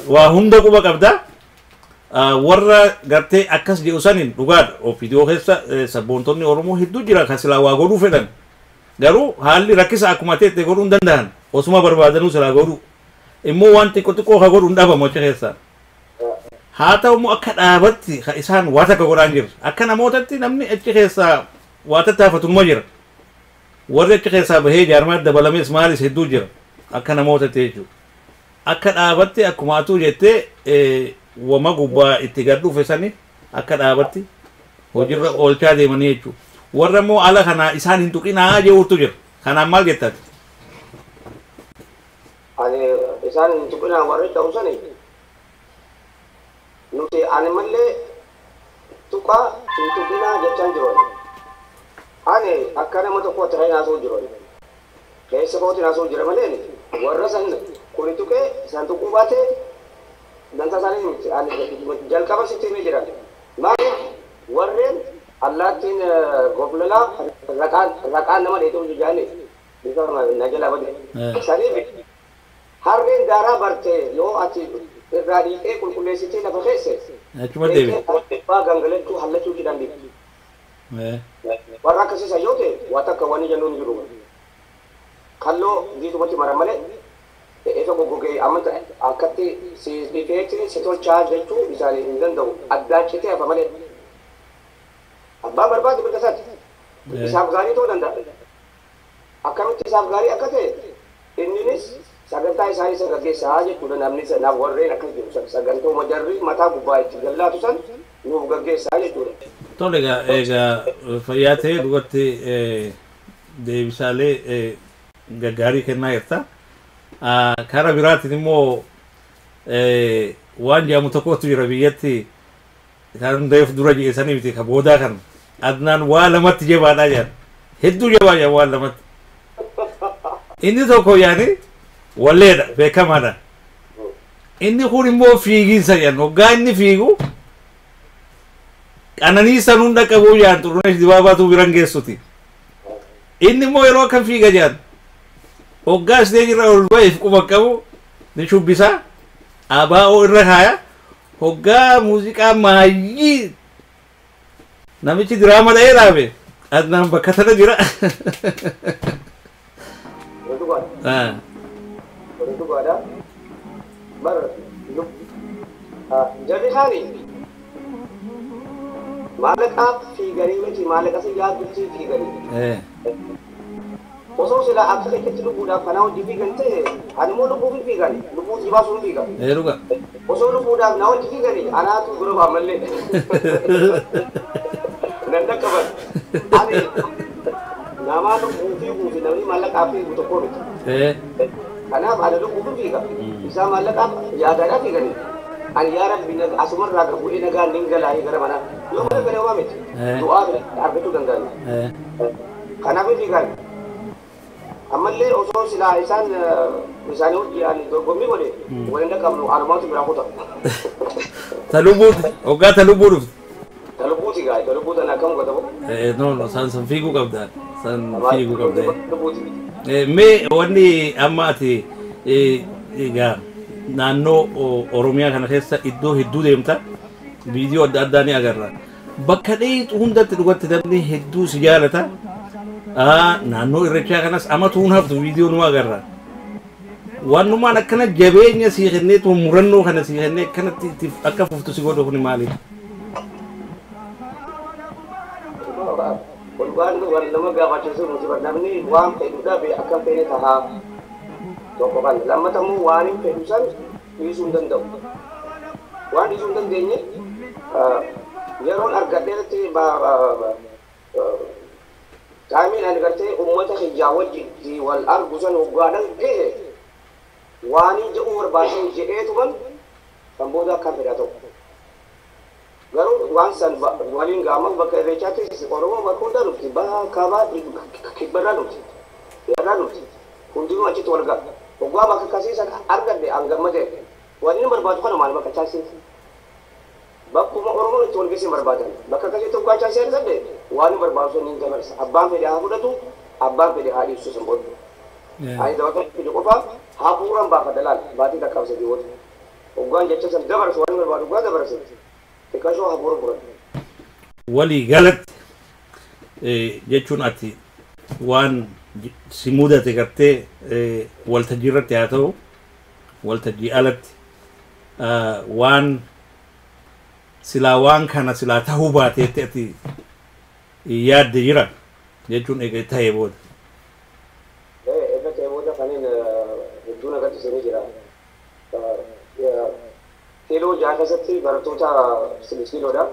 [SPEAKER 4] waa hunda quba qabda. Warra gartee akkas jedhu saniin dhugaadha. OPDO keessa sabboontonni Oromoo hedduu jira kan silaa waa godhuu fedhan. Garuu haalli rakkisa akkuma ta'e godhuu hin danda'an. Osuma barbaadanuu silaa godhuu. Immoo waan xiqqoo xiqqoo ka godhu hin dhabamu achi keessaa. Haa ta'u immoo akka dhaabatti isaan waa takka godhaan jiru. Akka namootatti namni achi keessaa waa tattaafatummaa jira. Warri achi keessaa bahee jaarmaa dabalamees maalis hedduu jira. Akka namootatti jechuudha. Akka dhaabatti akkuma atuu jettee wama gubbaa itti gad dhufe sani akka dhaabatti hojiirra oolchaa deemanii jechuudha. Warra immoo ala kanaa isaan hin tuqinaa jechuutu jira. Kanaan maal jettati?
[SPEAKER 5] Ani isaan hin tuqinaa warri ta'u sani nuti ani mallee tuqaa hin tuqinaa jechaan jiru. Ani akka nama tokko ta'ee naasoo jiru. Keessa kootti naasoo jira malee warra san kuni tuqee isaan tuquu baate dantaa isaanii miti. Ani jalqaba sitti himee jira. Maaliif warreen allaattiin goblalaa raqaan nama dheetuu jaani bifa na jalaa bade. Saniif harreen daaraa barte yoo ati irraa dhiqee qulqulleessitee lafa keesse.
[SPEAKER 4] Achuma deebi.
[SPEAKER 5] Waa gangalachuu hallachuu jedhan deebi. Warra akkasiisa yoo ta'e waa takka wanni jennuun jiru. Kalloo giitumatti mara malee ifa goggogee amanta akkatti si dhifeetti si tolchaa jechuu isaanii hin danda'u. Addaan citee hafa malee. Abbaan barbaade mirga isaati. Isaaf gaarii ta'uu danda'a. Akkamitti isaaf gaarii akka ta'e inninis sagantaa isaanii isa gaggeessaa jechuudha namni sanaaf warreen akkas jiru sagantooma jarri mataa gubbaa itti gallaatu san nuuf gaggeessaa jechuudha.
[SPEAKER 4] Tole egaa fayyaa ta'ee dhugatti deebisaalee gaggaarii kennaa jirta. Karaa biraatiin immoo waan jedhamu tokkotu jira biyyatti kan hundeef dura jedhesanii miti ka boodaa kan Adnaan waa lamatti jabaadhaa jedhan hedduu jabaa jedhan waan lamatti. Inni tokko yaani walleedha beekamaadha. Inni kun immoo fiiginsa jedhan hoggaa inni fiigu qananiisan hunda qabuu jedhan Xurunesh Dibaabaatu biran geessuti. Inni immoo yeroo akkam fiiga jedhan hoggaa isteejirra ol ba'eef quba qabu ni shubbisa abaa'oo irra kaaya hoggaa muuziqaa maayyii namichi diraama dha'ee dhaabe Adnaan bakka tana jira.
[SPEAKER 5] Dhugaadha. Bar jarri kaani maallaqaaf fiiganii miti maallaqa si yaaddutti fiiganii. Osoo silaa akka keessatti lubbuudhaaf kanaa hojii fiigan ta'e ani immoo lubbuuf hin fiigan lubbuu si baasuun fiigan.
[SPEAKER 4] Dhuga.
[SPEAKER 5] Osoo lubbuudhaaf na wajji fiiganii anaatu dura baamallee. Nan dhaqqaban. Ani namaa lubbuu fiiguu fi namni maallaqaaf fiigu tokko miti. Kanaaf ana lubbuutu fiiga. Isaa maallaqaaf yaadaadhaa fiiganii. Ani yaa Rabbi asumarraa gad bu'ee nagaan nin galaayee gara manaa. Yoo mana galee homaa miti. Du'aa argachuu danda'an. Kanaaf fiigaan. Ammallee osoo silaa isaan isaanii hojii ani dorgommii godhe waliin dhaqqabnu anumaatu biraa kuta.
[SPEAKER 4] Ta lubbuuti hoggaa ta lubbuu dhufte.
[SPEAKER 5] Ta lubbuuti gaa ta lubbuu tana akkam godhamu.
[SPEAKER 4] No no san san fiiguu qabda san fiiguu qabda.
[SPEAKER 5] Lubbuuti.
[SPEAKER 4] Mee wanni amma ati egaa naannoo Oromiyaa kana keessa iddoo hedduu deemta viidiyoo adda addaa ni agarra. Bakka dheeyxu hundatti dhugatti namni hedduu si jaalata. Naannoo irreechaa kanas amatuun haftu viidiyoo nu agarra. Waannumaan akkana jabeenya sii kenneetu murannoo kana sii kennee akkanatti itti akka fuftu si godhu kuni maali?
[SPEAKER 5] Kun waan nama gaafachiisu nuti namni waan fedhu dhabe akkam fedhe tahaa tokko kan lammatamuu waan hin fedhu san dhiisuu hin danda'u. Waan dhiisuu hin dandeenye yeroon argadheetti taamiin ani gartee uummata kiyyaa wajji wal argu san hoggaadhaan gahe waan hin jedhu barbaachisan jedheetuman kan booda akkam fedhaa ta'u. Garuu waan san waliin gaama bakka irreechaatti Oromoo bakka hundaa dhufti baha kaabaa kibbarraa dhufti yarraa dhufti hundinuu achitti wal ga'a. Hoggaa bakka akkasii san argadhe an gammadee waan inni barbaadu kana maal bakka chaasii bakkuma Oromoon itti wal geessin barbaadan bakka akkasiitti hoggaa chaasii argadhe waan inni barbaadu sun hin dabarsa abbaan fedhe haa fudhatu abbaan fedhe haa dhiibsu san booda. Ani dabaqaa fedhe qofa hafuuraan baafadha laal baatii lakkaa'amsa dhiyoota. Hoggaan jecha san dabarsu waan inni barbaadu hoggaa dabarse. Xiqqaashoo hafuura fudhatu.
[SPEAKER 4] Walii galatti jechuun ati waan si mudate gartee waltajjii irratti haa ta'u waltajjii alatti waan silaa waan kana silaa ta'uu baateetti ati yaadde jira jechuun eega ta'ee booda.
[SPEAKER 5] Eega ta'ee booda kaniin hedduu nagatti seenee jira. Kiiloo jaha keessatti barattoota kiiloodha.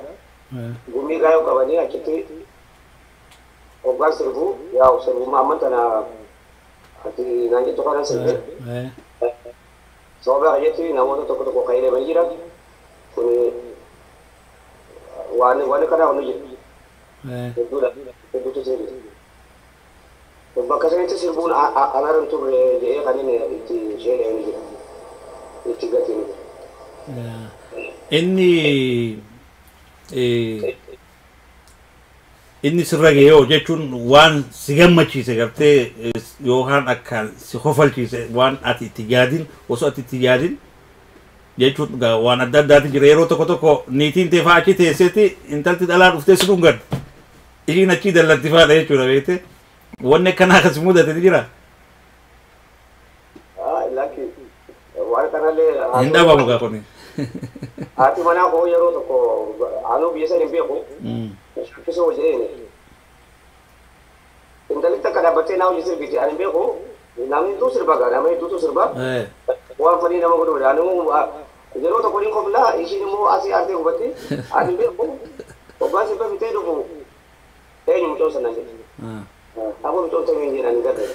[SPEAKER 5] Gumii gaayoo qabanii achitti hoggaan sirbuu yaa'u sirbummaa amma tana ati naan jettu kana sirbe. Sababa kajetti namoota tokko tokko kan hidhamanii jiran kun waan kana hundi jira. Hedduudha hedduutu sirbi. Bakka sanitti sirbuun anarra hin turre jedhee kan inni itti ishee ni jira. Itti gatiin.
[SPEAKER 4] Inni inni sirra gahee jechuun waan si gammachiise gartee yookaan akka si kofalchiise waan ati itti yaadin osoo ati itti yaadin jechuun waan adda addaati jira yeroo tokko tokko niitiin tee fa'aa achi teesseeti intalti dhalaa dhuftee si dhungadde ishiin achii dallatti fa'aadha jechuudha beekte wanni akkanaa akkas mudate ni jira.
[SPEAKER 5] Waan kanallee
[SPEAKER 4] Hin dhabamu gaa kuni.
[SPEAKER 5] Haati manaa koo yeroo tokko anuu biyya san hin beeku. Shakkisoo jedheen. Intalli takka dhaabbattee naa hojii sirbiti ani hin beeku. Namni hedduu sirba gaa nama hedduutu sirba. Waan fanii nama godhudha. Anuu yeroo tokko ni koflaa ishiin immoo asii aartee hubatti ani hin beeku. Hoggaan sirba fitee dhufu eenyu mucoon sanaan jedhe. Aboo mucoon ta'uu hin jedhan garre.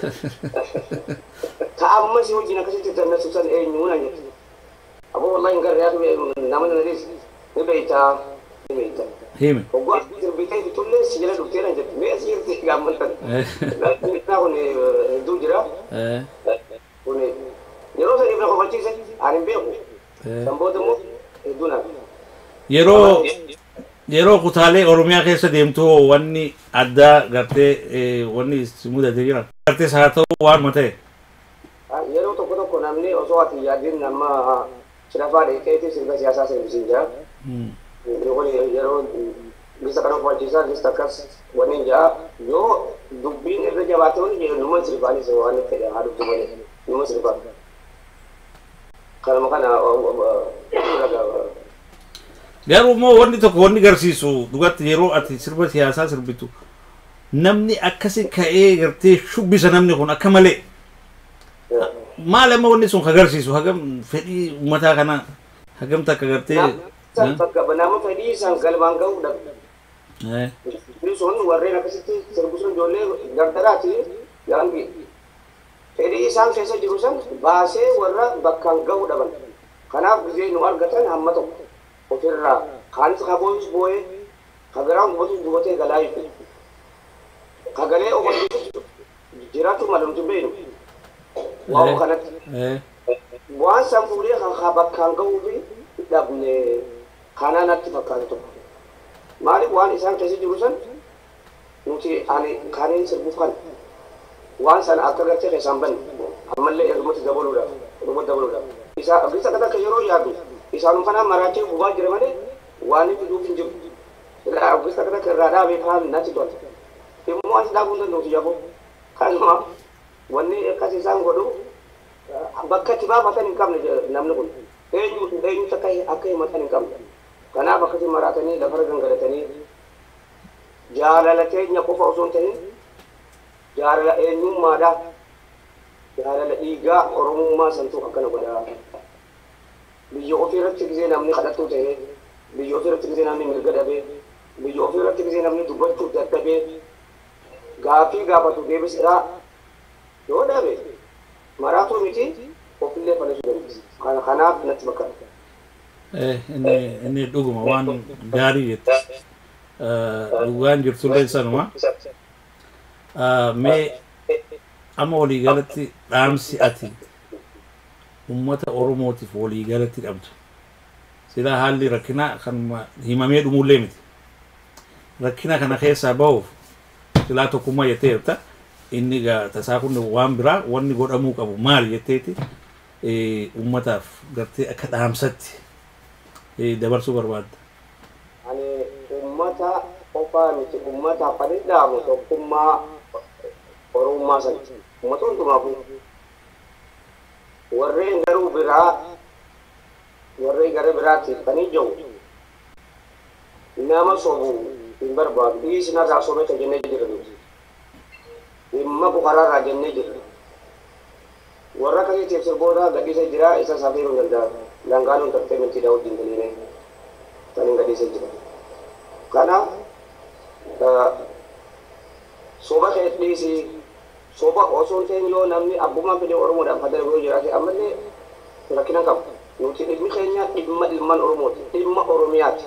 [SPEAKER 5] Ta amma si wajjin akkasitti dannasu san eenyu naan jette. Aboo wallahi hin garre yaa nama na dhiis ni beektaa ni beektaa.
[SPEAKER 4] Hime.
[SPEAKER 5] Hoggaa sirbitee fitullee si jala dhuftee naan jette. Mee asii jirti gaammantan. Naa kun hedduu jira. Kun yeroo saniif na kofalchiise ani hin beeku. San booda immoo hedduu naaf.
[SPEAKER 4] Yeroo kutaalee Oromiyaa keessa deemtu wanni addaa gartee wanni si mudate jira. Gartees haa ta'u waanuma ta'e.
[SPEAKER 5] Yeroo tokko tokko namni osoo ati yaadin nama shirafaa dheeqeeti sirba siyaasaa sirbisiin jira. Kun yeroo lista kana kofalchiisaa lista akkas wanni hin jira. Yoo dubbiin irra jabaate wanni jedhu numa sirbaanis waan fedhe haa dubbu malee numa sirbaa. Kanuma kana
[SPEAKER 4] Garuu immoo wanni tokko wanni garsiisu dhugatti yeroo ati sirba siyaasaa sirbitu namni akkasi ka'ee gartee shubbisa namni kun akka malee. Maal amma wanni sun agarsiisu hagam fedhii uummataa kana Hagam takka gartee.
[SPEAKER 5] Bakka nama fedhii isaan galmaan ga'uu dhabe. Sun warreen akkasitti sirbu sun ijoollee dardaraati yaangi. Fedhii isaan keessa jiru san baasee warra bakkaan ga'uu dhaban. Kanaaf gizee nu argatan hamma tokko ofirraa kaanis kabooyus boo'ee kagaraan gubatus gubatee galaa jechuudha. Kagalee of jiraachuu mala nuti hin beeknu. Waan kanatti. Waan san fuudhee kan bakkaan ga'uu fi dhabne kanaa natti fakkaata tokko. Maaliif waan isaan keessa jiru san nuti ani kaaniin sirbuuf kana waan sana akka gartee keessaan banne ammallee irrumatti dabaluudhaaf irrumatti dabaluudhaaf. Isa bisa kata yeroo yaadu isaanum kanaa maraachee gubaa jira malee waan inni fiduuf hin jiru. Bisa kata irraa dhaabee kaan natti tola. Immoo as dhaabuu hin danda'u yaaboo. Kanuma wanni akkas isaan godhu bakka itti baafatan hin qabne namni kun eenyu eenyutu akka himatan hin qabne. Kanaaf akkasii maraatanii lafarra gangalatanii jaalala teenya qofa osoo hin ta'in jaalala eenyummaadhaa jaalala dhiigaa oromummaa santuu akkana godhaa. Biyya ofii irratti gisee namni kadhattuu ta'ee biyya ofii irratti gisee namni mirga dhabee biyya ofii irratti gisee namni dubbachuu dadhabee gaafii gaafatu deebisidhaa yoo dhabe maraatuu miti ofillee fayyaduu dandeessi. Kanaaf natti fakkaata.
[SPEAKER 4] Inni dhuguma waan gaarii jette. Dhugaan jirtullee sanuma. Mee amma waliigalatti dhaamsi ati uummata Oromootiif waliigalatti qabdu. Silaa haalli rakkinaa kan himamee dhumullee miti. Rakkina kana keessaa bahuuf silaa tokkummaa jettee jirta. Inni tasaa kun waan biraa wanni godhamuu qabu maali jetteeti uummataaf gartee akka dhaamsatti dabarsuu barbaadda.
[SPEAKER 5] Ani uummata qofaa miti uummataaf kan hin dhaamu tokkummaa Oromummaa sana. Uummata hundumaafuu warreen garuu biraa warreen gara biraatiif kan hin jiru nama sobu hin barbaadu. Dhiisnarraa sobeta jennee jirra nuti. Dhimma buqaraarraa jennee jirra. Warra akkasiitiif sirboota gadhiisee jira isa safeeruu hin danda'a. Langaanoon entertainmentiidha wajjin galiinee kan hin gadhiisee jira. Kanaaf soba kee dhiisii soba osoo hin ta'in yoo namni abbummaan fedhii Oromoodhaaf kan dalagu yoo jiraate ammallee rakkina hin qabu. Nuti dhimmi keenya dhimma ilmaan Oromooti. Dhimma Oromiyaati.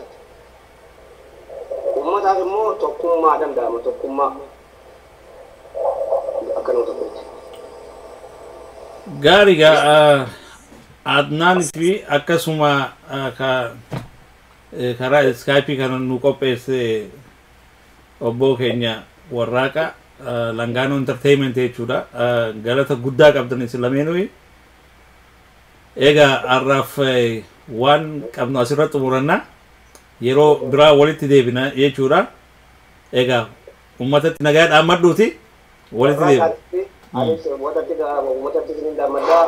[SPEAKER 5] Uummataaf immoo tokkummaa danda'ama tokkummaa akkanuma tokkotti.
[SPEAKER 4] Gaarii gaa Adnaan fi akkasuma karaa iskaayipii kana nu qopheesse obbo keenya warraaqa Langaanoo Entertainment jechuudha. Galata guddaa qabdan isin lameenuu. Egaa har'aaf waan qabnu asirratti xumuranna. Yeroo biraa walitti deebina jechuudha. Egaa uummatatti nagaa dhaammadhuuti walitti deebina.
[SPEAKER 5] Anis uummatatti isin dhaammadha.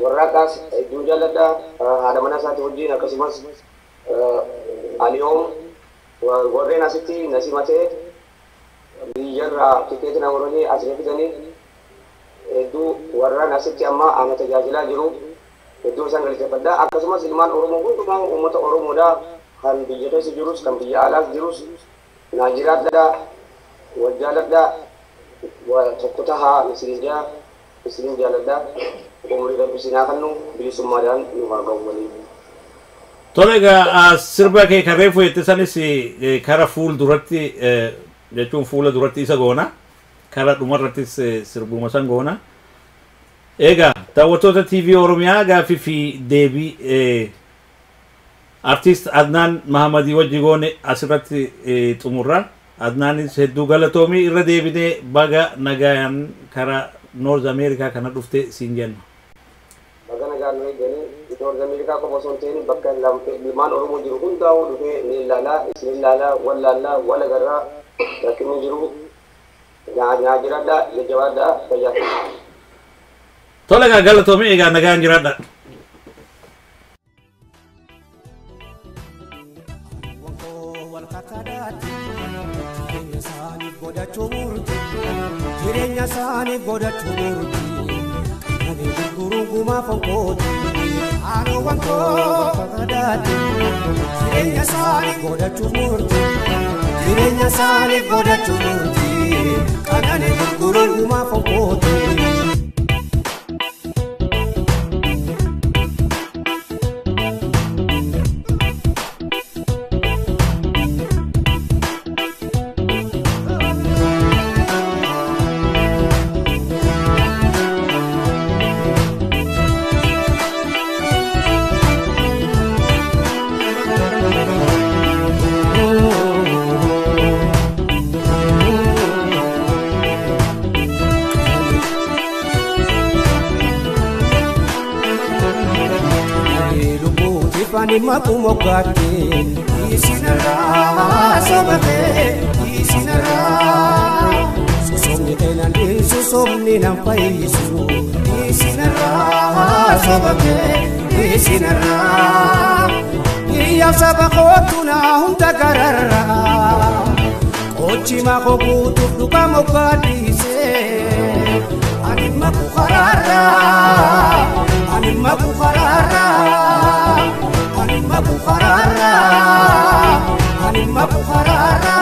[SPEAKER 5] Warraaqaas hedduun jaalladha. Haadha manaa isaati wajjin akkasumas Aliyoom warreen asitti na simatee biyyarraa tikeetii na muranii as na fidanii hedduu warraan asitti amma ana tajaajilaa jiru hedduu isaan galateeffadha. Akkasumas ilmaan Oromoo hundumaa uummata Oromoodha kan biyya keessa jirus kan biyya alaas jirus naa jiraadha wal jaaladha tokko tahaa isinin jaaladha umurii rabbi isin haa kennu bilisummaadhaan nu haa ga'u waliin.
[SPEAKER 4] Tole egaa sirba kee kan reefu jette sanis kara fuul duratti jechuun fuula duratti isa goona. Kara dhumarrattis sirbuma san goona. Egaa daawwattoota TV Oromiyaa gaaffii fi deebii Artiist Adnaan Mahamadii wajji goone asirratti xumurra. Adnaanis hedduu galatoomii irra deebinee baga nagaan karaa Noorz Ameerikaa kana dhufte siin jenna.
[SPEAKER 5] Baga nagaan nu eeganii Noorz Ameerikaa qofa osoo hin ta'in bakka ilmaan Oromoo jiru hundaa'uu dhufee ni ilaalaa, isin ilaalaa, wal laallaa, wal agarraa rakkinni jiru naa jiraadhaa, jajjabaadhaa, fayyaa.
[SPEAKER 4] Tole egaa galatoomii egaa nagaan jiraadhaa.
[SPEAKER 3] Jireenya isaanii godhachuu murtii ani gurguruun gumaa fonkooti Aanuuwwan koo kadaati jireenya isaanii godhachuuf murti jireenya isaanii godhachuuf murti qananii gurguruun gumaaf okooti. Ani makumokate isinara sobate isinara susomni tenani susomni nampaisu isinara sobate isinara iya sabakotuna hunda garara kochi makogutu dukamokadise ani makukarara ani makukarara ani makukarara ani makukarara.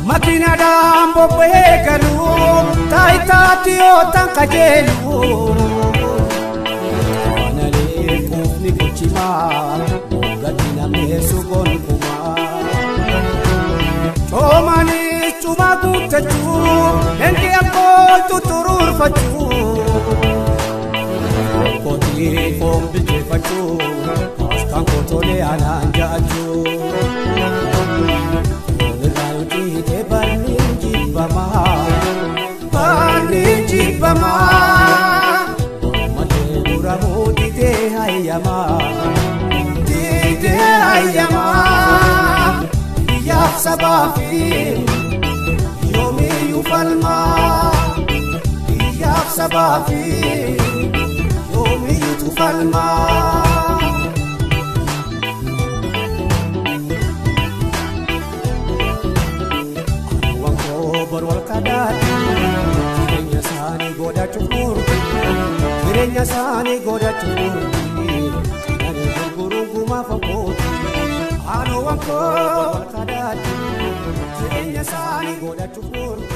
[SPEAKER 3] Makinadhaan bobba'ee galuu taayitaatti yoo tan qajeelu. Kanalee quufni gochimaa gadi nameessu gonkumaa. Coomanii cuma guuttachuu leenji akkooltu turuurfachuu. Kootii foon bilcheeffachuu paastaan kootolee anaan ja'achuu. Barni jibbamaa mormatee muramuu didee hayyamaa didee hayyamaa biyyaaf sabaa fi yoomiyyuu falmaa biyyaaf sabaa fi yoomiyyuutu falmaa. Jireenya isaanii godhachuuf murti jireenya isaanii godhachuuf murti qananii gurguruun gumaaf okooti aanuuwwan koo kadaati jireenya isaanii godhachuuf murti.